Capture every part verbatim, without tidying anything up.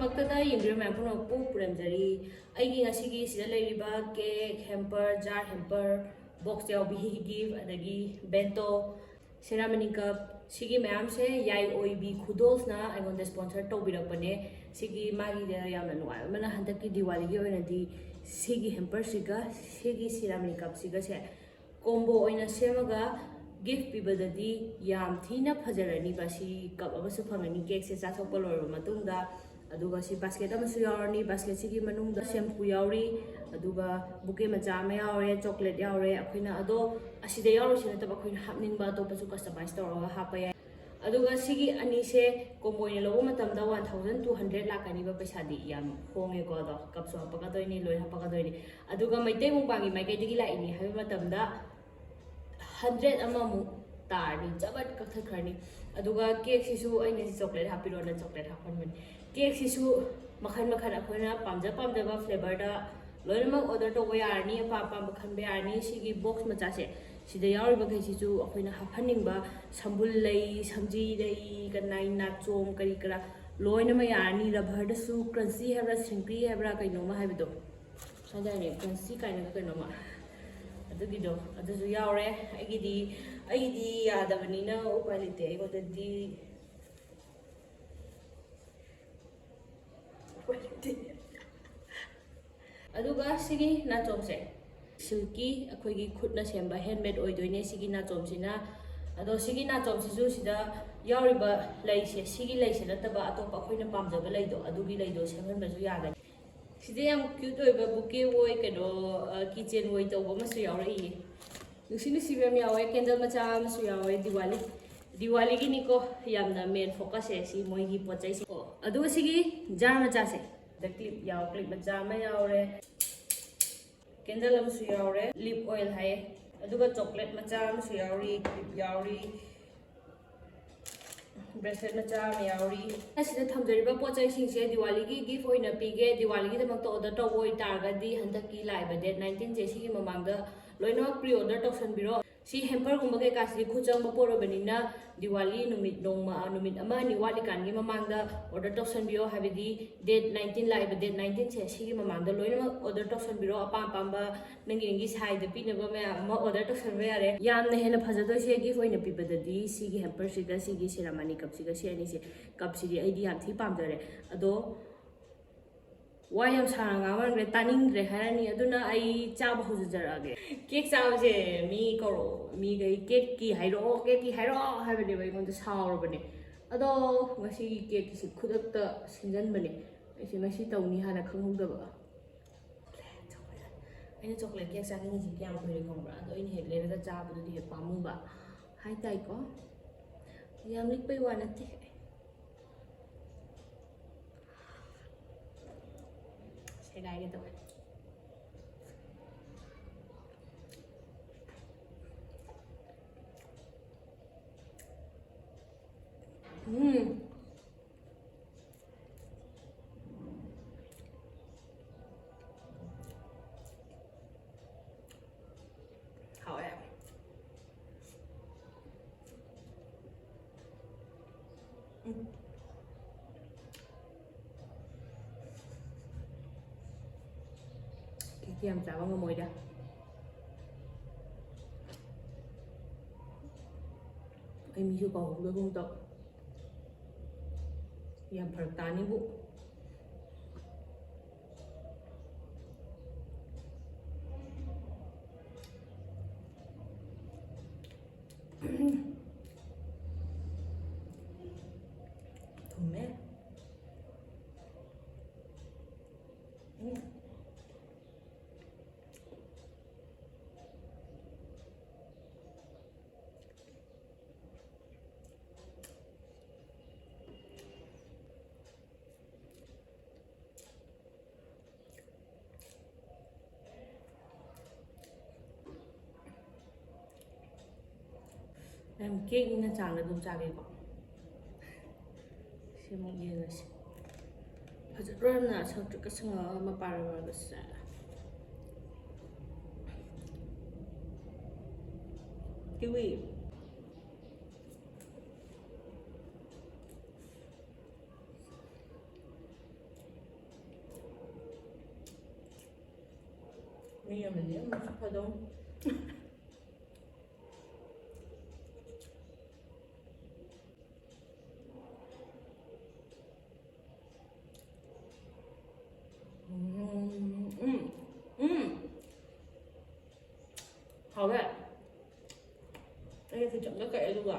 ꯃꯛꯇꯗ ꯌꯦꯡꯕꯤꯔꯤꯕ ꯃꯌꯥꯝ ꯄꯨꯝꯅꯃꯛꯄꯨ ꯄꯨꯔꯝꯖꯔꯤ꯫ ꯑꯩꯒꯤ ꯉꯁꯤꯒꯤ ꯁꯤꯗ ꯂꯩꯔꯤꯕ cake hamper, jar hamper, box ꯌꯥꯎꯕꯤ gift, ꯑꯗꯒꯤ bento, ceramic cup, ꯁꯤꯒꯤ ꯃꯌꯥꯝꯁꯦ ꯌꯥꯏ ꯑꯣꯏꯕꯤ ꯈꯨꯗꯣꯜꯁꯅ ꯑꯩꯉꯣꯟꯗ sponsor ꯇꯧꯕꯤꯔꯛꯄꯅꯦ꯫ ꯁꯤꯒꯤ ꯃꯥꯒꯤꯗ ꯌꯥꯝꯅ ꯅꯨꯡꯉꯥꯏꯕ ꯑꯃꯅ, ꯍꯟꯗꯛꯀꯤ ꯗꯤꯋꯥꯂꯤꯒꯤ ꯑꯣꯏꯅꯗꯤ ꯁꯤꯒꯤ hamperꯁꯤꯒ ꯁꯤꯒꯤ ceramic cupꯁꯤꯒꯁꯦ combo ꯑꯣꯏꯅ ꯁꯦꯝꯃꯒ gift ꯄꯤꯕꯗꯗꯤ ꯌꯥꯝ ꯊꯤꯅ ꯐꯖꯔꯅꯤꯕ꯫ ꯁꯤ cup ꯑꯃꯁꯨ ꯐꯪꯉꯅꯤ cakeꯁꯦ ꯆꯥꯊꯣꯛꯄ ꯂꯣꯏꯔꯕ ꯃꯇꯨꯡꯗ꯫ ꯑꯗꯨꯒ ꯁꯤ basket ꯑꯃꯁꯨ ꯌꯥꯎꯔꯅꯤ꯫ Basketꯁꯤꯒꯤ ꯃꯅꯨꯡꯗ shampoo ꯌꯥꯎꯔꯤ, ꯑꯗꯨꯒ bouquet ꯃꯆꯥ ꯑꯃ ꯌꯥꯎꯔꯦ, chocolate ꯌꯥꯎꯔꯦ꯫ ꯑꯩꯈꯣꯏꯅ ꯑꯗꯣ ꯑꯁꯤꯗ ꯌꯥꯎꯔꯤꯁꯤ ꯅꯠꯇꯕ ꯑꯩꯈꯣꯏꯅ ꯍꯥꯞꯅꯤꯡꯕ ꯑꯇꯣꯞꯄꯁꯨ customize ꯇꯧꯔꯒ ꯍꯥꯞꯄ ꯌꯥꯏ꯫ ꯑꯗꯨꯒ ꯁꯤꯒꯤ ꯑꯅꯤꯁꯦ combo ꯑꯣꯏꯅ ꯂꯧꯕ ꯃꯇꯝꯗ one thousand two hundred ꯂꯥꯛꯀꯅꯤꯕ꯫ ꯄꯩꯁꯥꯗꯤ ꯌꯥꯝ ꯍꯣꯡꯉꯦꯀꯣ꯫ ꯑꯗꯣ cupꯁꯨ ꯍꯥꯞꯄꯛꯀꯗꯣꯏꯅꯤ, ꯂꯣꯏ ꯍꯥꯞꯄꯛꯀꯗꯣꯏꯅꯤ꯫ ꯑꯗꯨꯒ ꯃꯩꯇꯩ ꯃꯨꯛꯕꯥꯡꯒꯤ ꯃꯥꯏꯀꯩꯗꯒꯤ ꯂꯥꯛꯏꯅꯤ ꯍꯥꯏꯕ ꯃꯇꯝꯗ hundred ꯑꯃꯃꯨꯛ ꯇꯥꯔꯅꯤ, ꯖꯕꯠ ꯀꯛꯊꯠꯈ꯭ꯔꯅꯤ꯫ ꯑꯗꯨꯒ cakeꯁꯤꯁꯨ ꯑꯩꯅ ꯁꯤ chocolate ꯍꯥꯞꯄꯤꯔꯣꯅ chocolate ꯍꯥꯞꯍꯟꯕꯅꯤ꯫ Cakeꯁꯤꯁꯨ ꯃꯈꯜ ꯃꯈꯜ ꯑꯩꯈꯣꯏꯅ ꯄꯥꯝꯖ ꯄꯥꯝꯖꯕ flavorꯗ ꯂꯣꯏꯅꯃꯛ order ꯇꯧꯕ ꯌꯥꯔꯅꯤ, ꯑꯄꯥꯝ ꯑꯄꯥꯝꯕ ꯈꯟꯕ ꯌꯥꯔꯅꯤ꯫ ꯁꯤꯒꯤ box ꯃꯆꯥꯁꯦ, ꯁꯤꯗ ꯌꯥꯎꯔꯤꯕꯈꯩꯁꯤꯁꯨ ꯑꯩꯈꯣꯏꯅ ꯍꯥꯞꯍꯟꯅꯤꯡꯕ ꯁꯝꯕꯨꯜ ꯂꯩ, ꯁꯝꯖꯤ ꯂꯩ, ꯀꯅꯥꯏ ꯅꯥꯆꯣꯝ, ꯀꯔꯤ ꯀꯔꯥ ꯂꯣꯏꯅꯃꯛ ꯌꯥꯔꯅꯤ꯫ Rubberꯗꯁꯨ crunchy ꯍꯥꯏꯕ꯭ꯔꯥ, shrimpy ꯍꯥꯏꯕ꯭ꯔꯥ, ꯀꯩꯅꯣꯝꯃ ꯍꯥꯏꯕꯗꯣ ꯍꯥꯏꯗꯥꯏꯅꯦ, crunchy ꯀꯥꯏꯅꯒ ꯀꯩꯅꯣꯝꯃ, ꯑꯗꯨꯒꯤꯗꯣ ꯑꯗꯨꯁꯨ ꯌꯥꯎꯔꯦ꯫ ꯑꯩꯒꯤꯗꯤ, ꯑꯩꯒꯤꯗꯤ ꯌꯥꯗꯕꯅꯤꯅ ꯎꯄꯥꯏ ꯂꯩꯇꯦ ꯑꯩꯉꯣꯟꯗꯗꯤ꯫ ꯎꯄꯥꯏ ꯂꯩꯇꯦ꯫ ꯑꯗꯨꯒ ꯁꯤꯒꯤ ꯅꯥꯆꯣꯝꯁꯦ, silky, ꯑꯩꯈꯣꯏꯒꯤ ꯈꯨꯠꯅ ꯁꯦꯝꯕ handmade ꯑꯣꯏꯗꯣꯏꯅꯦ ꯁꯤꯒꯤ ꯅꯥꯆꯣꯝꯁꯤꯅ꯫ ꯑꯗꯣ ꯁꯤꯒꯤ ꯅꯥꯆꯣꯝꯁꯤꯁꯨ ꯁꯤꯗ ꯌꯥꯎꯔꯤꯕ ꯂꯩꯁꯦ, ꯁꯤꯒꯤ ꯂꯩꯁꯦ ꯅꯠꯇꯕ ꯑꯇꯣꯞꯄ ꯑꯩꯈꯣꯏꯅ ꯄꯥꯝꯖꯕ ꯂꯩꯗꯣ, ꯑꯗꯨꯒꯤ ꯂꯩꯗꯣ ꯁꯦꯝꯍꯟꯕꯁꯨ ꯌꯥꯒꯅꯤ꯫ ꯁꯤꯗ ꯌꯥꯝ cute ꯑꯣꯏꯕ bouquet ꯑꯣꯏ, ꯀꯩꯅꯣ, ꯑ, keychain ꯑꯣꯏ ꯇꯧꯕ ꯑꯃꯁꯨ ꯌꯥꯎꯔꯛꯏꯌꯦ꯫ ꯅꯨꯡꯁꯤ ꯅꯨꯡꯁꯤꯕ ꯌꯥꯝ ꯌꯥꯎꯋꯦ, candle ꯃꯆꯥ ꯑꯃꯁꯨ ꯌꯥꯎꯋꯦ꯫ ꯗꯤꯋꯥꯂꯤ, ꯗꯤꯋꯥꯂꯤꯒꯤꯅꯤꯀꯣ ꯌꯥꯝꯅ main focus ꯁꯦ ꯁꯤ ꯃꯣꯏꯒꯤ ꯄꯣꯠ ꯆꯩꯁꯦ꯫ ꯑꯗꯨꯒ ꯁꯤꯒꯤ jar ꯃꯆꯥꯁꯦ, ꯗ clip ꯌꯥꯎ, clip ꯃꯆꯥ ꯑꯃ ꯌꯥꯎꯔꯦ, candle ꯑꯃꯁꯨ ꯌꯥꯎꯔꯦ, lip oil ꯍꯥꯏꯌꯦ, ꯑꯗꯨꯒ chocolate ꯃꯆꯥ ꯑꯃꯁꯨ ꯌꯥꯎꯔꯤ, clip ꯌꯥꯎꯔꯤ, bracelet ꯃꯆꯥ ꯑꯃ ꯌꯥꯎꯔꯤ꯫ ꯑꯁꯤꯗ ꯊꯝꯖꯔꯤꯕ ꯄꯣꯠ ꯆꯩꯁꯤꯡꯁꯦ ꯗꯤꯋꯥꯂꯤꯒꯤ gift ꯑꯣꯏꯅ ꯄꯤꯒꯦ꯫ ꯗꯤꯋꯥꯂꯤꯒꯤꯗꯃꯛꯇ order ꯇꯧꯕ ꯑꯣꯏꯇꯥꯔꯒꯗꯤ ꯍꯟꯗꯛꯀꯤ ꯂꯥꯛꯏꯕ date nineteen ꯁꯦ ꯁꯤꯒꯤ ꯃꯃꯥꯡꯗ ꯂꯣꯏꯅꯃꯛ pre order ꯇꯧꯁꯟꯕꯤꯔꯣ꯫ ꯁꯤ ꯍꯦꯝꯄꯔꯒꯨꯝꯕ ꯀꯩꯀꯥꯁꯤꯗꯤ ꯈꯨꯠ ꯆꯪꯕ ꯄꯣꯠ ꯑꯣꯏꯕꯅꯤꯅ, ꯗꯤꯋꯥꯂꯤ ꯅꯨꯃꯤꯠ ꯅꯣꯡꯃ, ꯅꯨꯃꯤꯠ ꯑꯃ ꯑꯅꯤ ꯋꯥꯠꯂꯤꯀꯥꯟꯒꯤ ꯃꯃꯥꯡꯗ ꯑꯣꯔꯗꯔ ꯇꯧꯁꯟꯕꯤꯌꯣ꯫ ꯍꯥꯏꯕꯗꯤ ꯗꯦꯠ ꯅꯥꯏꯟꯇꯤꯟ ꯂꯥꯛꯏꯕ ꯗꯦꯠ ꯅꯥꯏꯟꯇꯤꯟꯁꯦ, ꯁꯤꯒꯤ ꯃꯃꯥꯡꯗ ꯂꯣꯏꯅꯃꯛ ꯑꯣꯔꯗꯔ ꯇꯧꯁꯟꯕꯤꯔꯣ꯫ ꯑꯄꯥꯝ ꯑꯄꯥꯝꯕ ꯅꯪꯒꯤ, ꯅꯪꯒꯤ ꯁꯥꯏꯗ ꯄꯤꯅꯕ ꯃꯌꯥꯝ ꯑꯃ ꯑꯣꯔꯗꯔ ꯇꯧꯁꯟꯕ ꯌꯥꯔꯦ꯫ ꯌꯥꯝꯅ ꯍꯦꯟꯅ ꯐꯖꯗꯣꯏꯁꯦ ꯒꯤꯐ ꯑꯣꯏꯅ ꯄꯤꯕꯗꯗꯤ ꯁꯤꯒꯤ ꯍꯦꯝꯄꯔꯁꯤꯒ, ꯁꯤꯒꯤ ꯁꯦꯔꯥꯃꯥꯅꯤ ꯀꯞꯁꯤꯒ, ꯁꯤ ꯑꯅꯤꯁꯦ, ꯀꯞꯁꯤꯗꯤ ꯑꯩꯗꯤ ꯌꯥꯝ ꯊꯤ ꯄꯥꯝꯖꯔꯦ꯫ ꯑꯗꯣ ꯋꯥ ꯌꯥꯝ ꯁꯥꯡꯅ ꯉꯥꯡꯃꯟꯈ꯭ꯔꯦ, ꯇꯥꯅꯤꯡꯗ꯭ꯔꯦ ꯍꯥꯏꯔꯅꯤ꯫ ꯑꯗꯨꯅ ꯑꯩ ꯆꯥꯕ ꯍꯧꯖꯖꯔꯛꯑꯒꯦ꯫ ꯀꯦꯛ ꯆꯥꯕꯁꯦ ꯃꯤ ꯀꯧꯔꯛꯑꯣ, ꯃꯤꯈꯩ "ꯀꯦꯛꯀꯤ ꯍꯥꯏꯔꯛꯑꯣ, ꯀꯦꯛꯀꯤ ꯍꯥꯏꯔꯛꯑꯣ" ꯍꯥꯏꯕꯅꯦꯕ꯫ ꯑꯩꯉꯣꯟꯗ ꯁꯥꯎꯔꯕꯅꯦ꯫ ꯑꯗꯣ ꯉꯁꯤꯒꯤ ꯀꯦꯛꯀꯤꯁꯤ ꯈꯨꯗꯛꯇ ꯁꯤꯟꯖꯟꯕꯅꯦ꯫ ꯑꯩꯁꯦ ꯉꯁꯤ ꯇꯧꯅꯤ ꯍꯥꯟꯅ ꯈꯪꯍꯧꯗꯕ꯫ ꯑꯩꯅ ꯆꯣꯀ꯭ꯂꯦꯠ ꯀꯦꯛ ꯆꯥꯅꯤꯡꯉꯤꯁꯤ ꯀꯌꯥꯝ ꯀꯨꯏꯔꯦ ꯈꯪꯕ꯭ꯔꯥ? ꯑꯗꯣ ꯑꯩꯅ ꯍꯦꯛ ꯂꯩꯔꯒ ꯆꯥꯕꯗꯨꯗꯤ ꯍꯦꯛ ꯄꯥꯝꯃꯨꯕ ꯍꯥꯏꯇꯥꯏꯀꯣ꯫ ꯌꯥꯝ ꯂꯤꯛꯄꯩ ꯋꯥ ꯅꯠꯇꯦ꯫ ꯁꯦꯒꯥꯏꯒꯦ ꯇꯧꯋꯦ꯫ ꯎꯝ꯫ ꯍꯥꯎꯋꯦ꯫ ꯎꯝ꯫ ꯀꯦꯛꯇꯤ ꯌꯥꯝ ꯆꯥꯕ ꯉꯝꯃꯣꯏꯗ꯫ ꯑꯩ ꯃꯤꯁꯨ ꯀꯧꯍꯧꯗꯒꯨꯝ ꯇꯧ꯫ ꯌꯥꯝ ꯐꯔꯛ ꯇꯥꯅꯤꯕꯨ꯫ ꯊꯨꯝꯃꯦ꯫ ꯎꯝ꯫ ꯃꯌꯥꯝ, ꯀꯦꯛꯅꯤꯅ ꯆꯥꯡꯗ ꯑꯗꯨꯝ ꯆꯥꯒꯦꯀꯣ꯫ ꯁꯤꯃꯨꯛ ꯌꯦꯡꯉꯁꯤ꯫ ꯐꯖꯗ꯭ꯔꯣ ꯌꯥꯝꯅ? ꯁꯪꯇ꯭ꯔꯤꯛꯀ ꯁꯪꯉꯒ ꯃꯄꯥꯟ ꯂꯝ ꯑꯣꯏꯕꯁꯦ꯫ Kiwi. ꯃꯤ ꯑꯃꯅꯤ ꯑꯃꯁꯨ ꯐꯗꯧ꯫ ꯎꯝ, ꯎꯝ, ꯎꯝ꯫ ꯍꯥꯎꯋꯦ꯫ ꯑꯩ ꯈꯤꯇꯪꯒ ꯀꯛꯑꯦ ꯑꯗꯨꯒ꯫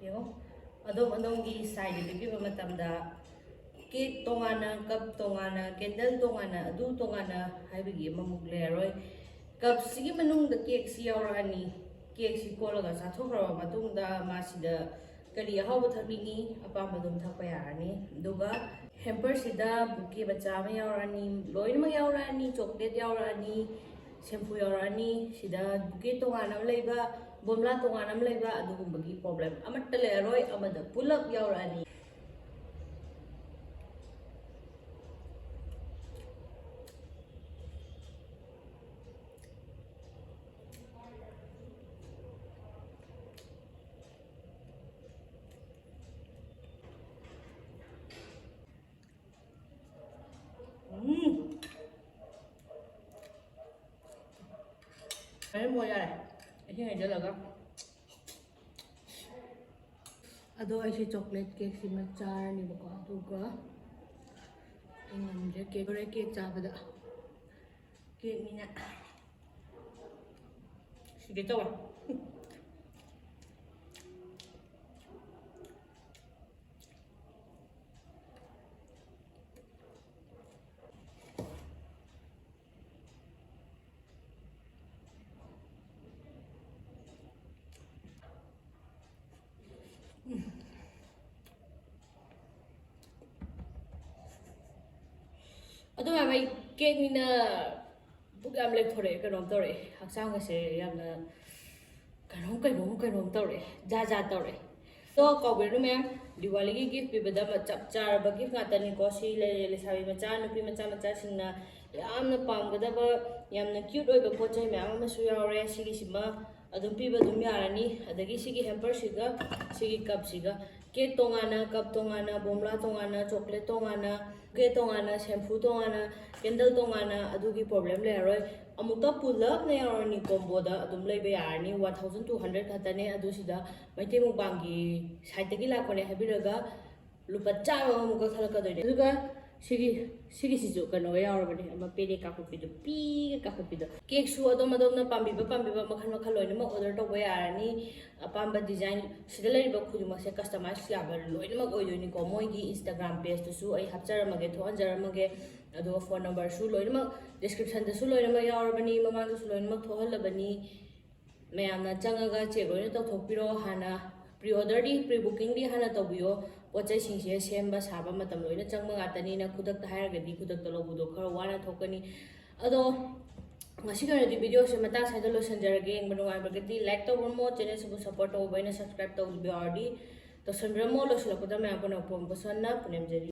ꯌꯦꯡꯉꯣ, ꯑꯗꯣꯝ ꯑꯗꯣꯝꯒꯤ ꯁꯥꯏꯗ ꯄꯤꯕꯤꯕ ꯃꯇꯝꯗ ꯀꯦꯛ ꯇꯣꯉꯥꯟꯅ, ꯀꯞ ꯇꯣꯉꯥꯟꯅ, ꯀꯦꯟꯗꯜ ꯇꯣꯉꯥꯟꯅ, ꯑꯗꯨ ꯇꯣꯉꯥꯟꯅ ꯍꯥꯏꯕꯒꯤ ꯑꯃꯃꯨꯛ ꯂꯩꯔꯔꯣꯏ꯫ ꯀꯞꯁꯤꯒꯤ ꯃꯅꯨꯡꯗ ꯀꯦꯛꯁꯤ ꯌꯥꯎꯔꯛꯑꯅꯤ꯫ ꯀꯦꯛꯁꯤ ꯀꯣꯠꯂꯒ ꯆꯥꯊꯣꯛꯈ꯭ꯔꯕ ꯃꯇꯨꯡꯗ ꯃꯥꯁꯤꯗ ꯀꯔꯤ ꯑꯍꯥꯎꯕ ꯊꯛꯅꯤꯡꯉꯤ, ꯑꯄꯥꯝꯕ ꯑꯗꯨꯝ ꯊꯛꯄ ꯌꯥꯔꯅꯤ꯫ ꯑꯗꯨꯒ ꯍꯦꯝꯄꯔꯁꯤꯗ ꯕꯨꯀꯦ ꯃꯆꯥ ꯑꯃ ꯌꯥꯎꯔꯛꯑꯅꯤ, ꯂꯣꯏꯅꯃꯛ ꯌꯥꯎꯔꯛꯑꯅꯤ, ꯆꯣꯀ꯭ꯂꯦꯠ ꯌꯥꯎꯔꯛꯑꯅꯤ, ꯁꯦꯝꯄꯨ ꯌꯥꯎꯔꯛꯑꯅꯤ, ꯁꯤꯗ ꯕꯨꯀꯦ ꯇꯣꯉꯥꯟꯅ ꯑꯃ ꯂꯩꯕ, ꯕꯣꯝꯂꯥ ꯇꯣꯉꯥꯟꯅ ꯑꯃ ꯂꯩꯕ, ꯑꯗꯨꯒꯨꯝꯕꯒꯤ ꯄ꯭ꯔꯣꯕ꯭ꯂꯦꯝ ꯑꯃꯠꯇ ꯂꯩꯔꯔꯣꯏ, ꯑꯃꯗ ꯄꯨꯂꯞ ꯌꯥꯎꯔꯛꯑꯅꯤ꯫ ꯎꯝ꯫ ꯍꯣꯔꯦꯟ ꯃꯣꯏ ꯌꯥꯔꯦ꯫ ꯏꯁꯤꯡ ꯍꯩꯖꯤꯜꯂꯒ꯫ ꯑꯗꯣ ꯑꯩꯁꯦ ꯆꯣꯀ꯭ꯂꯦꯠ ꯀꯦꯛꯁꯤꯃ ꯆꯥꯔꯅꯤꯕꯀꯣ, ꯑꯗꯨꯒ ꯑꯩ ꯉꯝꯗ꯭ꯔꯦ ꯀꯦꯛ, ꯍꯣꯔꯦꯟ ꯀꯦꯛ ꯆꯥꯕꯗ꯫ ꯀꯦꯛꯅꯤꯅ ꯁꯤꯒꯦ ꯇꯧꯋꯦ꯫ ꯑꯗꯨ ꯃꯌꯥꯝ ꯑꯩ ꯀꯦꯛꯅꯤꯅ ꯄꯨꯛ ꯌꯥꯝ ꯂꯦꯛꯊꯣꯔꯛꯑꯦ, ꯀꯩꯅꯣꯝ ꯇꯧꯔꯛꯑꯦ, ꯍꯛꯆꯥꯡꯒꯁꯦ ꯌꯥꯝꯅ ꯀꯩꯅꯣꯝ ꯀꯩꯅꯣꯝ ꯀꯩꯅꯣꯝ ꯇꯧꯔꯛꯑꯦ, ꯖꯥꯠ ꯖꯥꯠ ꯇꯧꯔꯛꯑꯦ꯫ ꯑꯗꯣ ꯀꯥꯎꯕꯤꯔꯅꯨ ꯃꯌꯥꯝ, ꯗꯤꯋꯥꯂꯤꯒꯤ ꯒꯤꯐ ꯄꯤꯕꯗ ꯃ- ꯆꯞ ꯆꯥꯔꯕ ꯒꯤꯐ ꯉꯥꯛꯇꯅꯤꯀꯣ꯫ ꯁꯤ ꯂꯩꯔꯦ, ꯂꯩꯁꯥꯕꯤ ꯃꯆꯥ, ꯅꯨꯄꯤ ꯃꯆꯥ ꯃꯆꯥꯁꯤꯡꯅ ꯌꯥꯝꯅ ꯄꯥꯝꯒꯗꯕ, ꯌꯥꯝꯅ ꯀ꯭ꯌꯨꯠ ꯑꯣꯏꯕ ꯄꯣꯠ ꯆꯩ ꯃꯌꯥꯝ ꯑꯃꯁꯨ ꯌꯥꯎꯔꯦ꯫ ꯁꯤꯒꯤꯁꯤꯃ ꯑꯗꯨꯝ ꯄꯤꯕ ꯑꯗꯨꯝ ꯌꯥꯔꯅꯤ꯫ ꯑꯗꯒꯤ ꯁꯤꯒꯤ ꯍꯦꯝꯄꯔꯁꯤꯒ ꯁꯤꯒꯤ ꯀꯞꯁꯤꯒ, ꯀꯦꯛ ꯇꯣꯉꯥꯟꯅ, ꯀꯞ ꯇꯣꯉꯥꯟꯅ, ꯕꯣꯝꯂꯥ ꯇꯣꯉꯥꯟꯅ, ꯆꯣꯀ꯭ꯂꯦꯠ ꯇꯣꯉꯥꯟꯅ, ꯕꯨꯀꯦ ꯇꯣꯉꯥꯟꯅ, ꯁꯦꯝꯄꯨ ꯇꯣꯉꯥꯟꯅ, ꯀꯦꯟꯗꯜ ꯇꯣꯉꯥꯟꯅ, ꯑꯗꯨꯒꯤ ꯄ꯭ꯔꯣꯕ꯭ꯂꯦꯝ ꯂꯩꯔꯔꯣꯏ꯫ ꯑꯃꯨꯛꯇ ꯄꯨꯂꯞꯅ ꯌꯥꯎꯔꯅꯤ, ꯀꯣꯝꯕꯣꯗ ꯑꯗꯨꯝ ꯂꯩꯕ ꯌꯥꯔꯅꯤ꯫ One thousand two hundred ꯈꯛꯇꯅꯦ꯫ ꯑꯗꯨ ꯁꯤꯗ ꯃꯩꯇꯩ ꯃꯨꯛꯕꯥꯡꯒꯤ ꯁꯥꯏꯠꯇꯒꯤ ꯂꯥꯛꯄꯅꯦ ꯍꯥꯏꯕꯤꯔꯒ ꯂꯨꯄꯥ ꯆꯥꯝꯃ ꯑꯃꯨꯛ ꯀꯛꯊꯠꯂꯛꯀꯗꯣꯏꯅꯦ꯫ ꯑꯗꯨꯒ ꯁꯤꯒꯤ ꯁꯤꯒꯤꯁꯤꯁꯨ ꯀꯩꯅꯣꯒ ꯌꯥꯎꯔꯕꯅꯦ, ꯑꯃ ꯄꯦꯔꯦ ꯀꯥꯈꯠꯄꯤꯗꯣ, ꯄꯤꯒ ꯀꯥꯈꯠꯄꯤꯗꯣ꯫ ꯀꯦꯛꯁꯨ ꯑꯗꯣꯝ ꯑꯗꯣꯝꯅ ꯄꯥꯝꯕꯤꯕ ꯄꯥꯝꯕꯤꯕ ꯃꯈꯜ ꯃꯈꯜ ꯂꯣꯏꯅꯃꯛ ꯑꯣꯔꯗꯔ ꯇꯧꯕ ꯌꯥꯔꯅꯤ꯫ ꯑꯄꯥꯝꯕ ꯗꯤꯖꯥꯏꯟ ꯁꯤꯗ ꯂꯩꯔꯤꯕ ꯈꯨꯗꯤꯡꯃꯛꯁꯦ ꯀꯁꯇꯃꯥꯏꯁ ꯌꯥꯕ ꯂꯣꯏꯅꯃꯛ ꯑꯣꯏꯗꯣꯏꯅꯤꯀꯣ꯫ ꯃꯣꯏꯒꯤ Instagram pageꯇꯨꯁꯨ ꯑꯩ ꯍꯥꯞꯆꯔꯝꯃꯒꯦ, ꯊꯣꯛꯍꯟꯖꯔꯝꯃꯒꯦ꯫ ꯑꯗꯨꯒ ꯐꯣꯟ ꯅꯝꯕꯔꯁꯨ ꯂꯣꯏꯅꯃꯛ descriptionꯗꯁꯨ ꯂꯣꯏꯅꯃꯛ ꯌꯥꯎꯔꯕꯅꯤ, ꯃꯃꯥꯡꯗꯁꯨ ꯂꯣꯏꯅꯃꯛ ꯊꯣꯛꯍꯜꯂꯕꯅꯤ꯫ ꯃꯌꯥꯝꯅ ꯆꯪꯉꯒ ꯆꯦꯛ ꯂꯣꯏꯅ ꯇꯧꯊꯣꯛꯄꯤꯔꯣ꯫ ꯍꯥꯟꯅ pre orderꯗꯤ, pre bookingꯗꯤ ꯍꯥꯟꯅ ꯇꯧꯕꯤꯌꯣ꯫ ꯄꯣꯠ ꯆꯩꯁꯤꯡꯁꯦ ꯁꯦꯝꯕ ꯁꯥꯕ ꯃꯇꯝ ꯂꯣꯏꯅ ꯆꯪꯕ ꯉꯥꯛꯇꯅꯤꯅ, ꯈꯨꯗꯛꯇ ꯍꯥꯏꯔꯒꯗꯤ ꯈꯨꯗꯛꯇ ꯂꯧꯕꯗꯣ ꯈꯔ ꯋꯥꯅ ꯊꯣꯛꯀꯅꯤ꯫ ꯑꯗꯣ ꯉꯁꯤꯒꯤ ꯑꯣꯏꯅꯗꯤ videoꯁꯦ ꯃꯇꯥꯡ ꯁ꯭ꯋꯥꯏꯗ ꯂꯣꯏꯁꯤꯟꯖꯔꯒꯦ꯫ ꯌꯦꯡꯕ ꯅꯨꯡꯉꯥꯏꯕꯒꯗꯤ like ꯇꯧꯕꯤꯔꯝꯃꯣ, channelꯁꯤꯕꯨ support ꯇꯧꯕ ꯑꯩꯅ subscribe ꯇꯧꯗꯕ ꯌꯥꯎꯔꯗꯤ ꯇꯧꯁꯟꯕꯤꯔꯝꯃꯣ꯫ ꯂꯣꯏꯁꯤꯜꯂꯛꯄꯗ ꯃꯌꯥꯝ ꯄꯨꯝꯅꯃꯛꯄꯨ ꯑꯃꯨꯛꯀꯁꯨ ꯍꯟꯅ ꯄꯨꯅꯦꯝꯖꯔꯤ꯫